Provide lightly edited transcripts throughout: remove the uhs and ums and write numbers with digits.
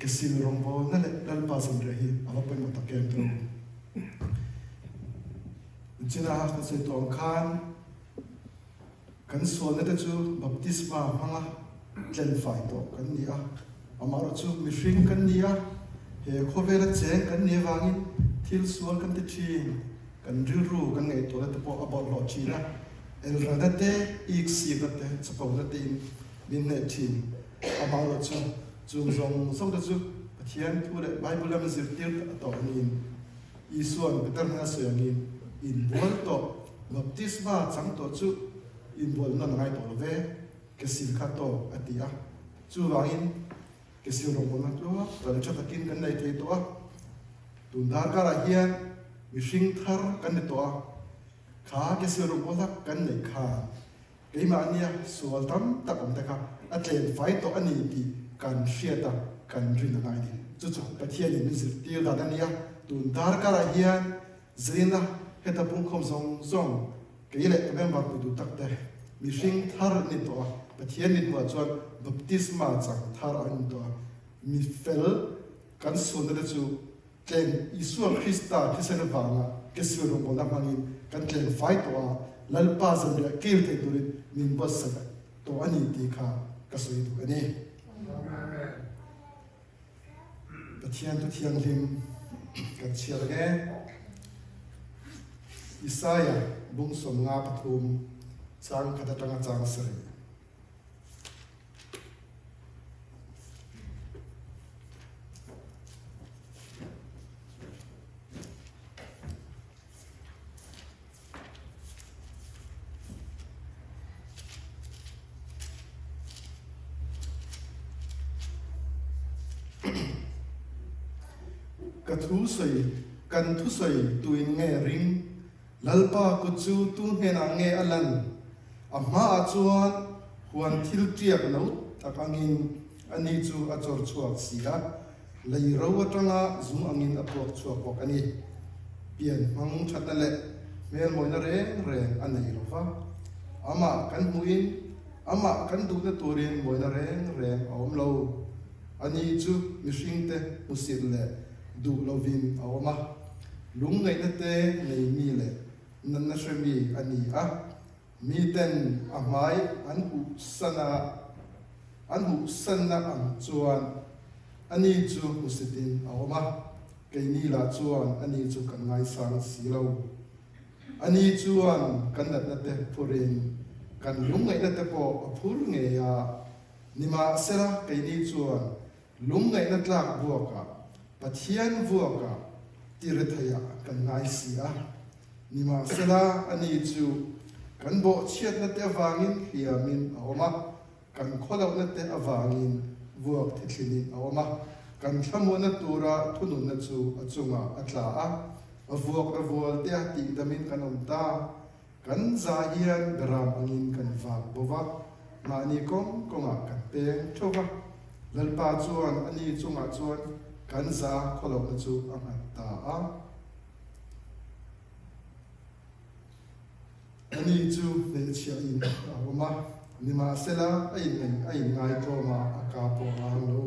Kesil rawngbawlna leh Lalpa zanriah hi a va pawimawh tak em tawh. China kan sawi tawh ang khan kan sualna te chu baptisma hmanga tlen fai tawh kan ni a, amaherawh chu mihring kan ni a, he khawvela cheng kan ni avangin thil sual kan ti thin, kan rilru kan ngaihtuahna te pawh a bawlhhlawh thin a, elralna te, iksikna te, chapona tein min hneh thin. Amaherawh chu chung zawng zawng te chu Pathian thu leh Bible a min zirtir tawh niin Isua'n Peter hnena sawi angin, Inbual tawh, baptisma chang tawh chu inbual nawn a ngai tawh lo ve, ke sil kha tawk a ti a. Chuvangin ke sil rawngbawlna tluak tawh leh tha takin kan nei thei tawh a. Tun darkarah hian mihring thar kan ni tawh a, kha ke sil rawngbawlna kan neih khan Keimahnia sual tam tak awm te kha a tlem fai tawh a ni tih kan hriat a, kan rin a ngai ni. Chu chu Pathianin min zirtir dan a ni a, tun darkarah hian zirina heta pungkhawm zawng zawng kei leh ka member pui duh tak te mihring thar an ni tawh a, Pathian mithmuhah chuan baptisma chang thar an ni tawh a, mi fel kan sualna te chu Tleng Isua Krista thisen avanga kesil rawngbawlna hmangin kan tleng fai tawh a, Lalpa zanriah kil thei turin min buatsak tawh a ni tih kha ka sawi duh a ni. Pathian Thu Thianghlim kan chhiar ang e. Isaia bung 53 chang khat atanga chang sarih. Ka thu sawi, kan thusawi tuin nge ring? Lalpa kut chu tu hnenah nge a lan? A hmaah chuan huan thil tiak no tak angin ani chu a chawr chhuak si a, lei ro atanga zung angin a puak chhuak bawk a ni. Pian hmang thatna leh hmelmawina reng reng a nei lo va, amah kan hmuhin amah kan duhna turin mawina reng reng a awm lo. Ani chu mihringte hmusit leh duh lovin a awm a, lungngaihna te nei mi leh natna hre mi a ni a, miten a hmai an huhsan a, an huhsanna ang chuan ani chu hmusitin a awm a, keini lah chuan ani chu kan ngaisang si lo. Ani chuan kan natna te phurin kan lungngaihna te pawh a phur ngei a, nimahsela keini chuan Lungngaihna tlak vuakah, Pathian vuakah ti retheiah kan ngai si a. Nimahsela, ani chu kan bawhchhiatna te avangin hliamin a awm a, kan khawlohna te avangin vuak thithlinin a awm a, kan thlamuahna tura thununna chu a chungah a tla a, a vuakna vualtea tihdamin kan awm ta. Kan za hian beram angin kan vak bo va, mahni kawng kawngah kan peng theuh va. Lalpa chuan a ni chungah chuan kan za khawlohna chu a nghat ta a. A ni chu hnehchhiahin a awm a, nimahsela a inngaih a inngai tlawm a, a ka pawh a ang lo.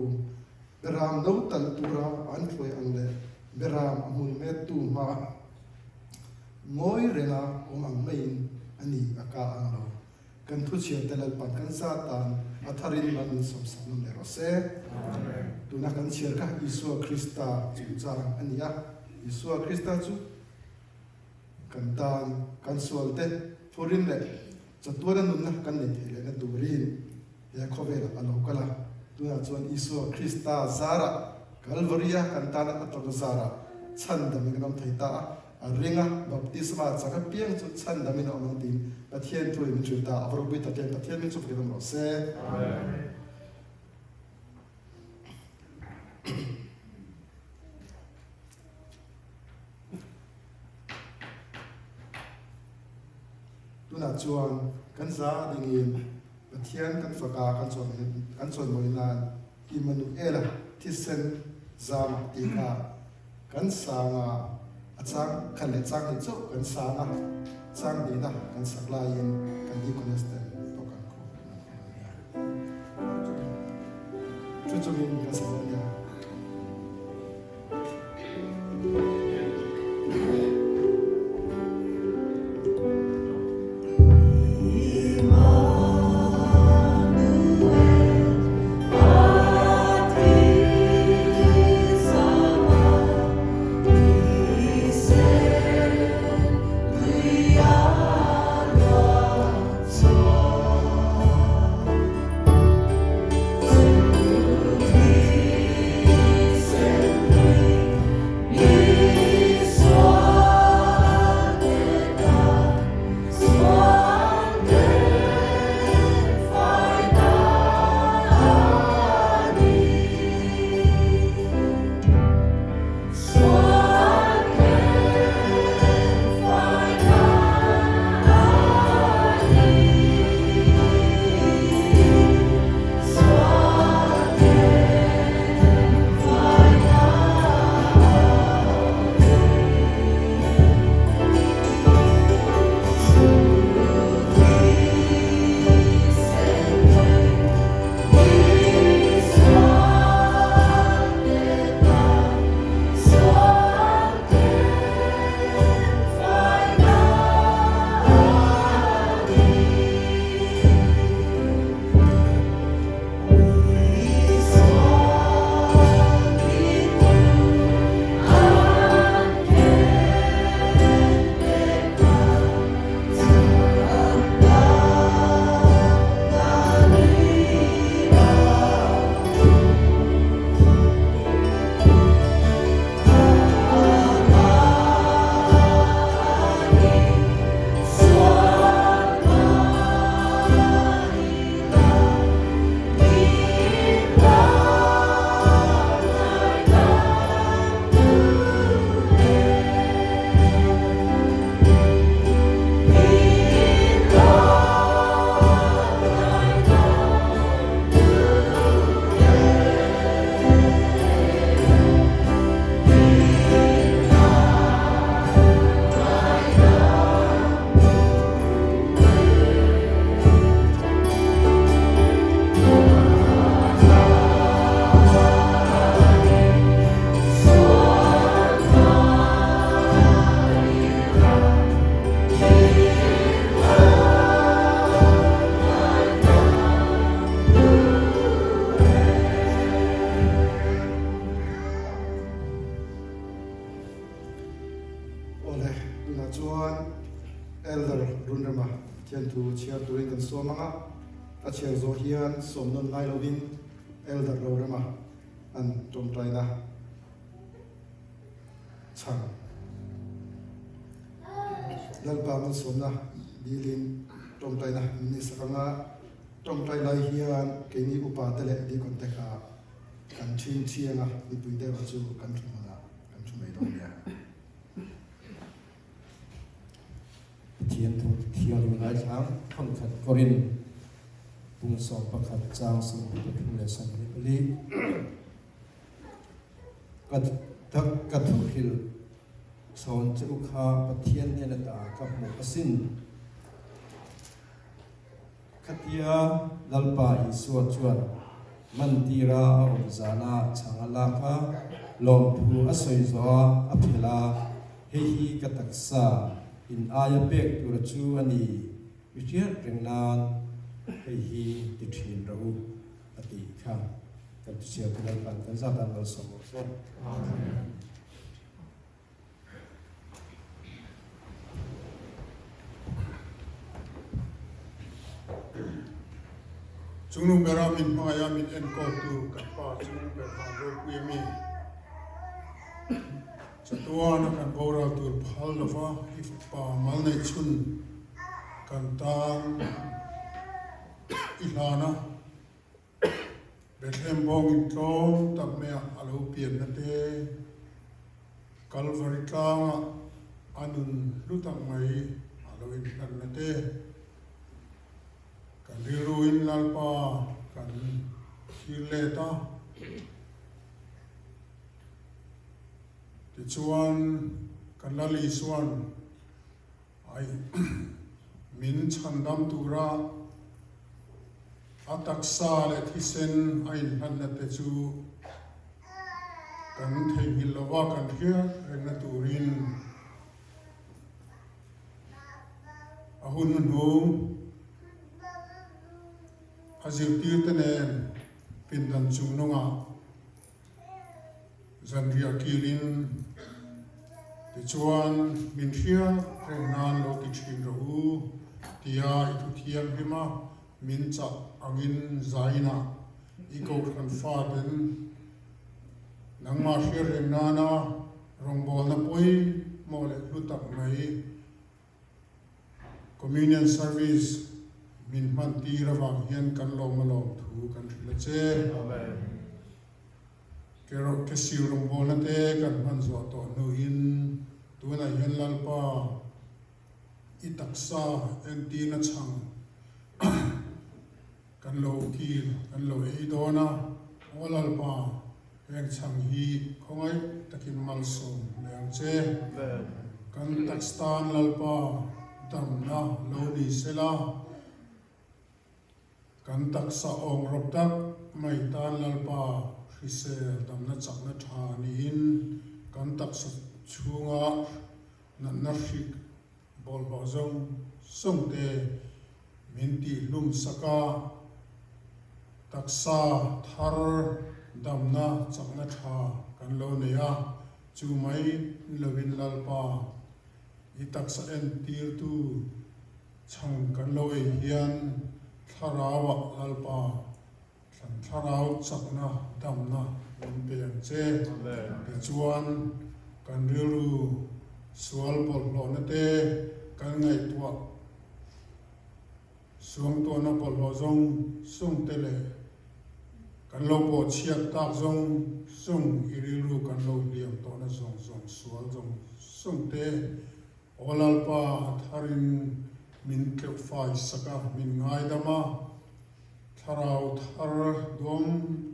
Beram lo talh tura an hruai ang leh beram a hmul mettu hma Ngawi renga awm ang maiin a ni a ka ang lo. Kan thuchhiarte Lalpan kan za tan a tharin man min sawmsak nawn leh rawh se. Tuna kan chhiar kha Isua Krista chungchang a ni a. Isua Krista chu kan tan kan sualte phurin leh chatuana nunna kan nei theih lehna turin He khawvelah a lo kal a, tunah chuan Isua Krista zarah, Kalvaria kan tana a tawrhna zarah chhandamin kan awm thei ta a, a ring a, baptisma chak apiang chu chhandamin a awm ang tiin Pathian thuin min hrilh ta a, a va ropui tak em, Pathian min chu fakin awm rawh se. Amen. Tunah chuan kan za dingin Pathian kan faka kan kan chawimawi nan Immanuela thisen zama tih kha kan sang a, a chang khat leh chang hnih chauh kan sang a, chang hnihna kan sak laiin kan deaconess ten pawh kan khaw a nia. Chu chungin kan sak dawn nia. Pathian thu chhiar turin kan sawm ang a, a chhiar zawh hian sawm nawn ngai lovin Elder Rorema an tawngtaina chhang. Lalpa malsawmna dilin tawngtaina min neihsak ang a, tawngtai lai hian keini upa te leh deacon te kha kan thin thiang a, mipui te erawh chu kan thu hmunah kan thu mai dawn nia. Pathian thu thianghlim ngaithlang thawnkhat kawrin pung 11 chang 23 le 24 Ka thuhrilh chhawn che u kha Pathian hnen ata ka hmuh asin. Khatia Lalpa Isua chuan mantira a awm zana chhang a lak a, lawmthu a sawi zawh a, a phelh a, Hei hi ka taksa in aia pek tura chu a ni, mi hriat reng nan hei hi ti thin rawh u, a tih kha kan thuchhiar te Lalpan kan zat an malsawm rawh se. Amen. Chungnung bera min hmangaih a min enkawltu kan Pa Chungnung ber van ropui a mi. Chatuana kan boral tur phal lova i fapa mal neih chhun kan tan i hlan a. Bethlehem bawngin tlawm tak maiah a lo pianna te, Kalvari tlangah a nun hlu tak mai a lo inhlanna te, kan rilruin Lalpa kan thlir let a. Tichuan, kan Lal Isua'n Ai, min chhandam tura a taksa leh thisen a inhlanna te chu kan theihnghilh lova kan hriat rengna turin a hun hnuhnung a zirtirte nen pindan chungnungah Zanriah kilin tichuan min hriat reng nan lo ti thin rawh u tia i thu thianghlim a, min chah angin zainah i kohhran faten nangmah hriat reng nana rawngbawlna pawimawh leh hlu tak mai Communion Service min hman tir avang hian kan lawm alawm thu kan hrilh a che. Kerawh ke sir rawngbawlna te kan hman zuah tawh hnuin tunah hian Lalpa i taksa entirna chhang kan lo kil kan lo ei dawn a, Aw Lalpa Heng chhang hi khawngaih takin malsawm leh ang che. Kan takstan Lalpa damna lo ni sela, kan taksa awng rawp tak mai tan Lalpa hrisel damna chakna tha niin kan taksa chhunga natna hrik bawlhhlawh zawng zawng te min tihhlum sak a, taksa thar damna chakna tha kan lo nei a, chu mai ni lovin Lalpa i taksa entirtu chhang kan lo ei hian thlarauah Lalpa Thlan thlarau chakna damna min pe ang che. Tichuan, kan rilru sual bawlhhlawhna te kan ngaihtuah suangtuahna bawlhhlawh zawng zawng te leh kan lo pawh chhiat tak zawng zawng i rilru kan lo hliam tawhna zawng zawng sual zawng zawng te Aw Lalpa a tharin min tleuh fai sak a, min ngaidam a. Thlarau thar duam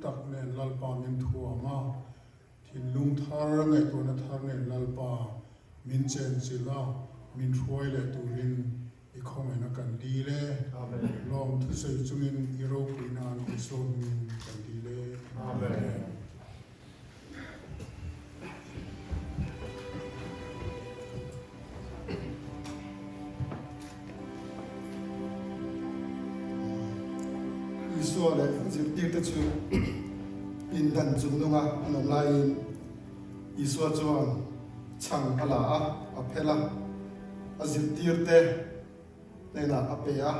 tak nen Lalpa min thuam a, thinlung thar ngaihtuahna thar nen Lalpa min chenchilh a, min hruai leh turin i khawngaihna kan dil e. Lawm thusawi chungin i ropui nan Isua hmingin kan dil e. Amen. Isua leh a zirtirte chu pindan chungnunga an awm laiin Isua chuan chhang a la a, a phelh a, a zirtirte. hnenah a pe a.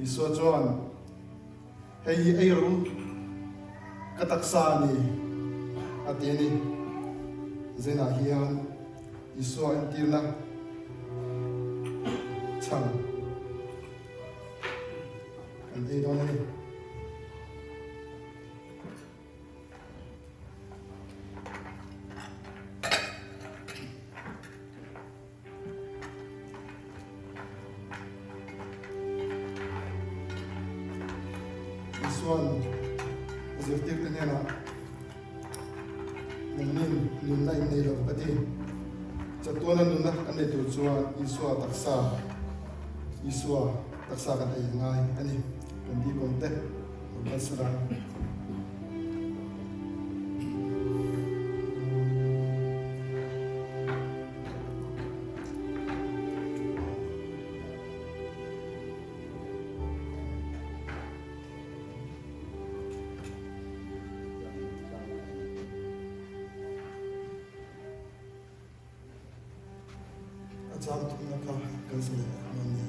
Isua chuan, Hei hi ei rawh u, ka taksa a ni, a ti a ni. Zenah hian Isua entirna chhan kan ei dawn a ni. Isua'n a zirtirte hnenah, Nangnin nunna in nei lo ka ti. Chatuana nunna kan nei tur chuan Isua taksa, Isua taksa kan ei a ngai a ni. Kan Deacon te lo kal sela. A chang thumna kha kan sa leh dawn nia.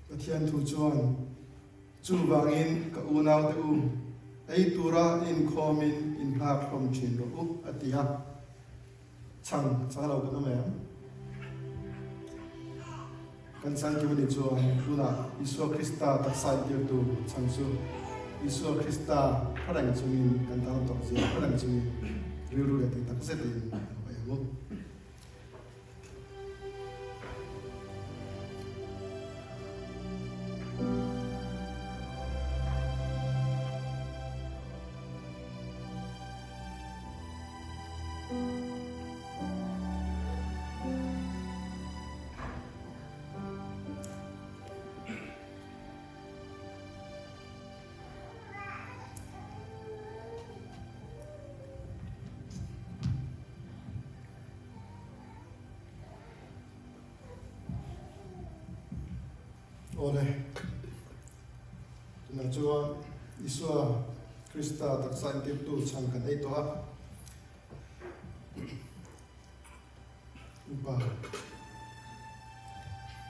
Pathian thu chuan, Chuvangin ka unaute u, ei tura inkhawmin inhak hlawm thin rawh u, a ti a. Chhang chang lo kan awm em? Kan changkim a nih chuan tunah Isua Krista taksa intirtu chhang chu Isua Krista hre reng chungin kan tan tawh zia hre reng chungin rilru leh tih tak zetin a lo ei ang u. Awle, tunah chuan Isua Krista taksa intirtu chhan kan ei tawh a. Upa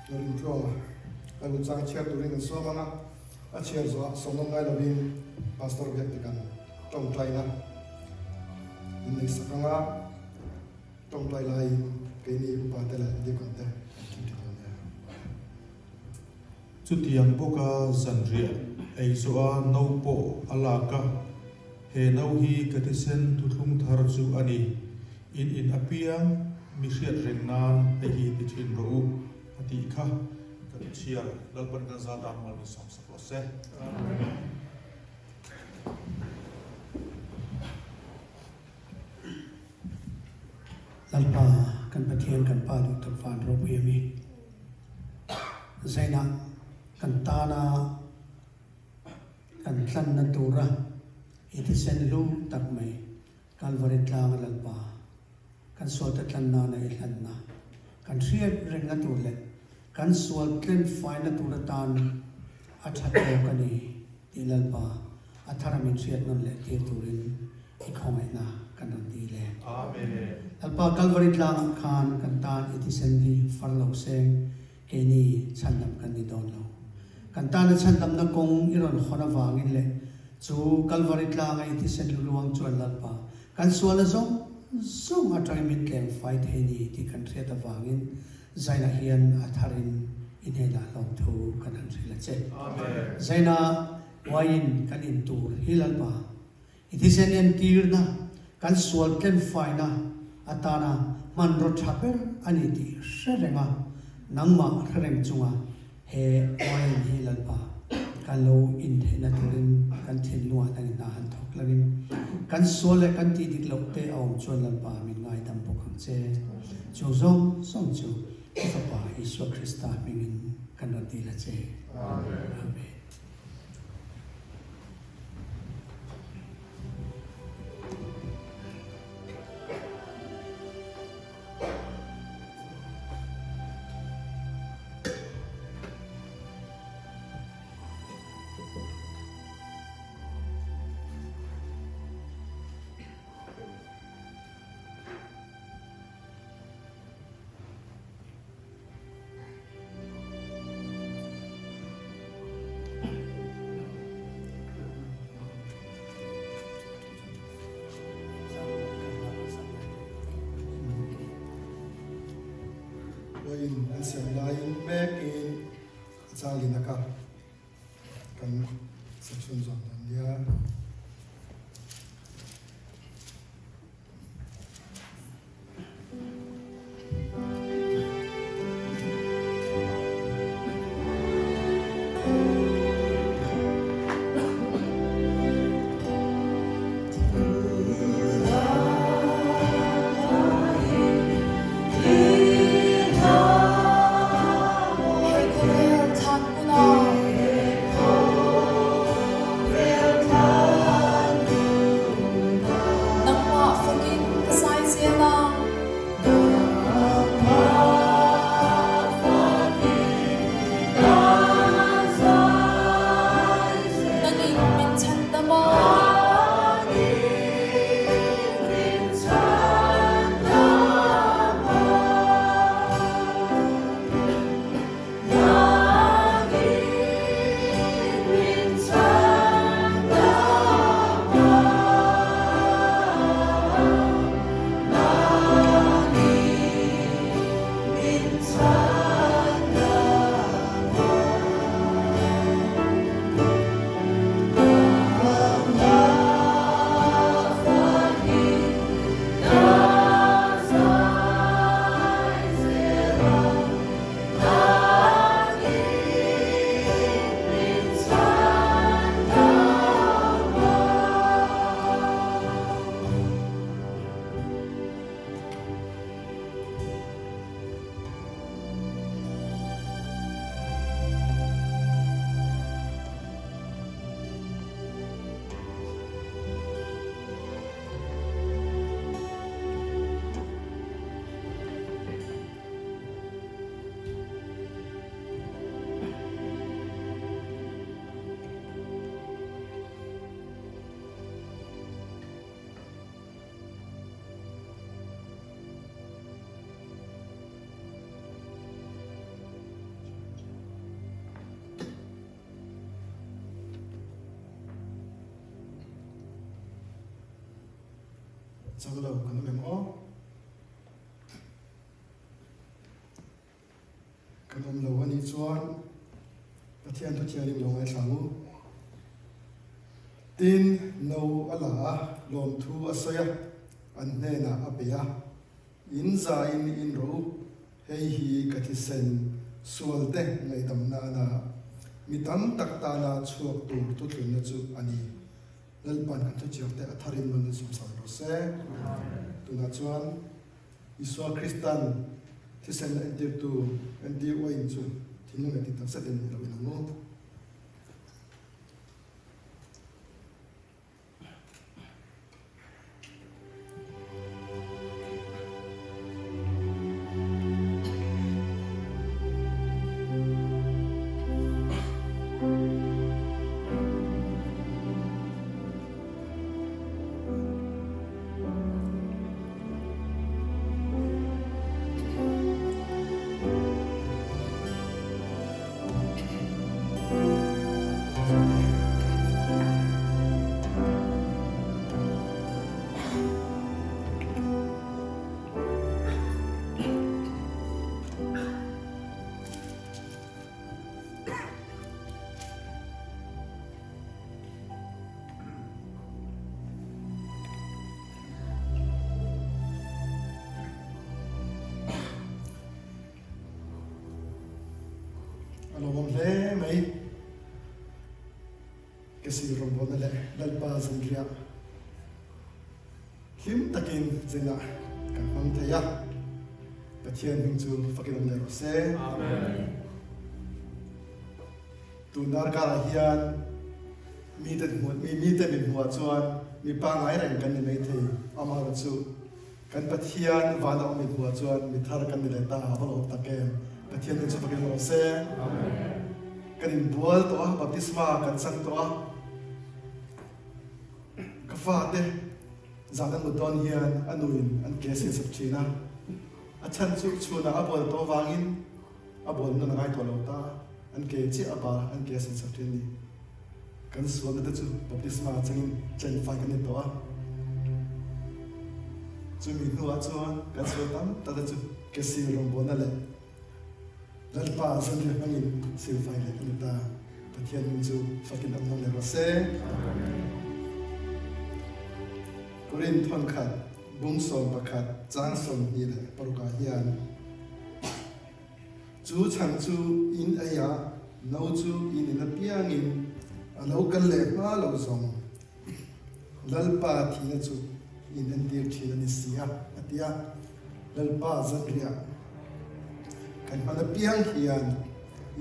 Lalrintluanga Bible chang chhiar turin an sawm ang a, a chhiar zawhah sawmawm ngai lovin Pastor Biaktekan tawngtaina min nei sak ang a, tawngtai laiin keini upa te leh deacon te kan ṭhingṭhi dawn nia. Chutiang bawka zanriah ei zawha no pawh a lak a, He no hi ka thisen thuthlung thar chu a ni, in in apiang mi hriat reng nan hei hi ti thin rawh u, a tih kha ka ti chhiar. Lalpan kan zal dan mal min sawmsak rawh se. Lalpa, kan Pathian kan Pa duh tak van ropui a mi. Zaina kan tana kan tlanna tura i thisen hlu tak mai Kalvari tlanga Lalpa kan sualte tlan nana i hlanna kan hriat rengna tur leh kan sual tlen faina tur atan a tha tawk a ni tih Lalpa a thara min hriat nawn leh tir turin i khawngaihna kan rawn dil e. Lalpa Kalvari tlangah khan kan tan i thisen hi far lo seng keini chhandam kan ni dawn lo. Kan tana chhandamna kawng i rawn hawn avangin leh chu Kalvari tlanga i thisen luluang chuan Lalpa kan sualna zawng zawng atangin min tlem fai thei ni tih kan hriat avangin Zaina hian a tharin i hnenah hlawmthu kan han hrilh a che. Zaina uaiin kan in tur hi Lalpa I thisen entirna, kan sual tlenfaina atana hmanraw tha ber a ni tih hre reng a, nangmah hre reng chunga he wine hi Lalpa kan lo intheihna turin kan thinlungah nangin hna han thawk langin kan sual leh kan tih dik loh te a awm chuan Lalpa min ngaidam bawk ang che. Chu zawng zawng chu i Fapa Isua Krista hmingin kan rawn dil a che. Amen. Uain an siam laiin mekin a chalin a ka kan section zawm dawn nia. Hei khawvel than hmunah. Nangmah fakin ka sai zel a. Nangin min chhandam a. Chang lo kan awm em aw? Kan awm lo a nih chuan Pathian Thuthianglim lo ngaithla ang u. Tin, no a la a, lawmthu a sawi a, an hnenah a pe a, In za in in rawh u, hei hi ka thisen sualte ngaihdam nana mi tam tak tana chhuak tur thuthlunna chu a ni. Lalpan kan thuchiangte a tharin man in sawmsam rawh se. Tunah chuan Isua Kristan thisen entirtu, entir uain chu. Thinlung leh tih takzet in i lo in ang u. A lawmawm hle mai. Ka sir rawngbawlna leh Lalpa zanriah hlim takin zenah kan hmang thei a. Pathian hming chu fakin awm leh rawh se. Amen. Tun darkarah hian mite hmuh mi mite min hmuhah chuan mi pangngai reng kan ni maithei. Amaherawhchu kan Pathian vana awm min hmuhah chuan mi thar kan ni leh ta a va lawm tak em! Pathian hming chu fakin rawh se. Kan inbual tawh a, baptisma kan chang tawh a. Ka fate zan an mut dawn hian a nuin an ke a siamsak thin a. A chhan chu chhunah a bual tawh avangin A bual nun a ngai tawh lo ta, an ke chiah a bar, an ke a sin sak thin ni. Kan sualna te chu baptisma changin chen fai kan ni tawh a. Chumi hnuah chuan kan sual tam tak te chu ke sil rawngbawlna leh Lalpa zanriah hmangin sil fai leh kan ni ta. Pathian hming chu fakin awm nawn leh rawh se. Korin thawnkhat bung 11 chang 26 ah hian Chu chhan chu in ei a, no chu in in apiangin a lo kal leh hma lo zawng. Lalpa thihna chu in entir thin a ni si a, a ti a. Lalpa zanriah kan hman apiang hian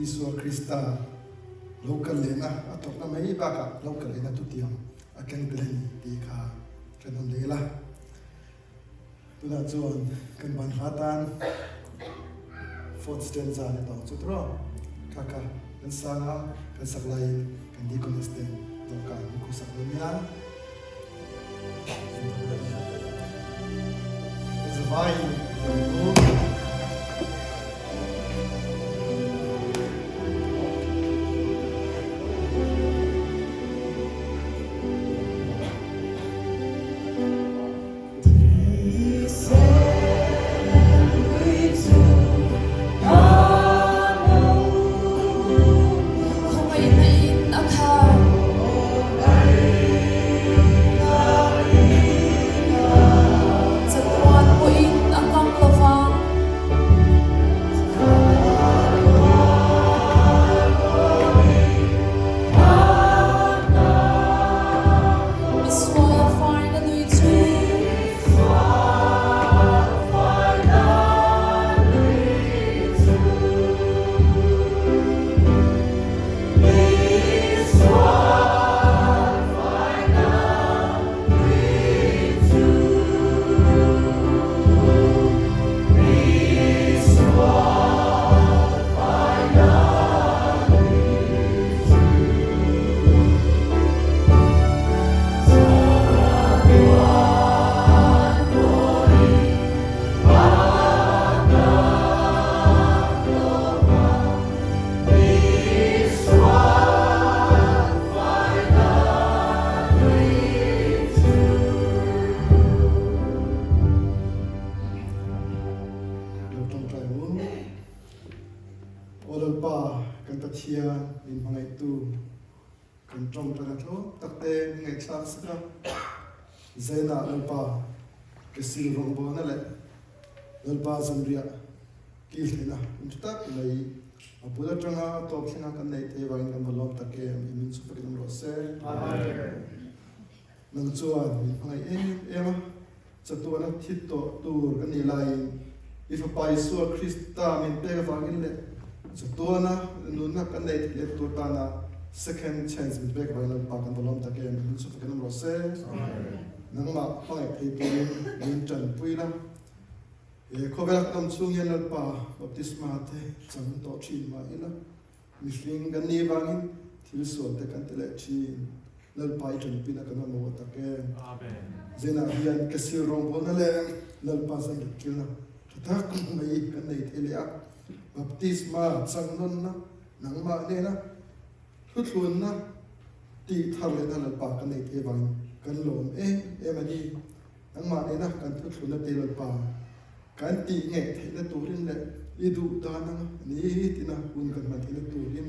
Isua Krista lo kal lehna a tawpna mai bakah lo kal lehna thutiang a keng tel a ni tih kha kan rawn lei la. Tunah chuan kan ban hla tan fourth stanza ni tawh chu tawh kha kha kan sang a, kan sak laiin kan deaconess ten dawhkan an khuh sak dawn nia. Kan zavaiin kan u. Khawngaihna in a khar. Chatuan pawhin a kang lo vang. Misual faina lui chu. Lo tawngtai u. Aw Lalpa, kan Pathian min hmangaihtu, kan tawngtaina tlawm takte min ngaihthlak sak a. Zainah Lalpa, ke sil rawngbawlna leh Lalpa zanriah kilhlena in tha tak mai a bul atanga a tawp thlenga kan neih theih avangin kan va lawm tak em i min chhuak in awm rawh se. Nang chuan min hmangaih em em a, chatuana thi tawh tur ka nih laiin i Fapa Isua Krista min pek avangin leh. Chatuana nunna kan nei theih leh tur tana second chance min pek avangin Lalpa kan va lawm tak em? Min chhuak takin awm rawh se. Nangmah hmangaih thei turin min tanpui la. He khawvela kan awm chhung hian Lalpa baptisma te chang tawh thin mah ila mihring kan nih avangin thil sual te kan ti leh thin. Lalpa i tanpuina kan mamawh tak em? Zenah hian ka sil rawngbawlna leh Lalpa zan rilkilna tha tak mai kan nei thei leh a. Baptisma changnawnna nangmah nena thuthlunna tih thar lehna Lalpa kan nei thei avangin kan lawm em em a ni. Nangmah nena kan thuthlunna te Lalpa kan tih ngeih theihna turin leh i duh dan anga nitina hun kan hman theihna turin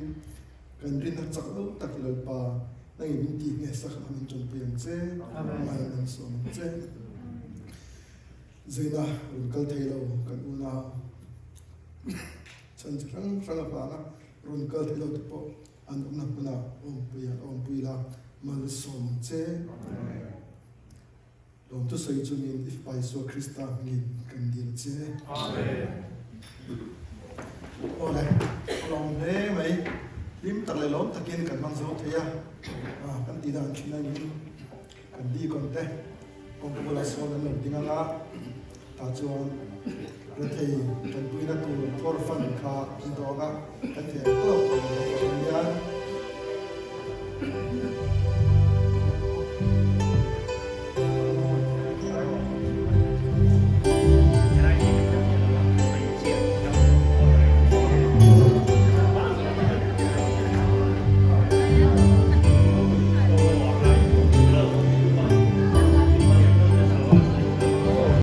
kan rinna chak lo tak hi Lalpa nangin min tih nge sak ang min tanpui ang che, mal min sawm ang che. Zeina rawn kal thei lo kan unau chhan chi hrang hrang avanga rawn kal thei lo te pawh an awmna hmunah awmpui an awmpui la malsawm ang che. Lawmthu sawi chungin i Fapa Isua Krista hmingin kan dil che. Amen. Awle, a lawm hle mai. Hlim tak leh lawm takin kan hmang zo thei a, kan tih dan thin a niin kan deacon te kawngka bulah sawn an lo ding ang a, tah chuan rethei tanpuina tur thawr fan kha an dawng a, kan thiam tawk tawk ang.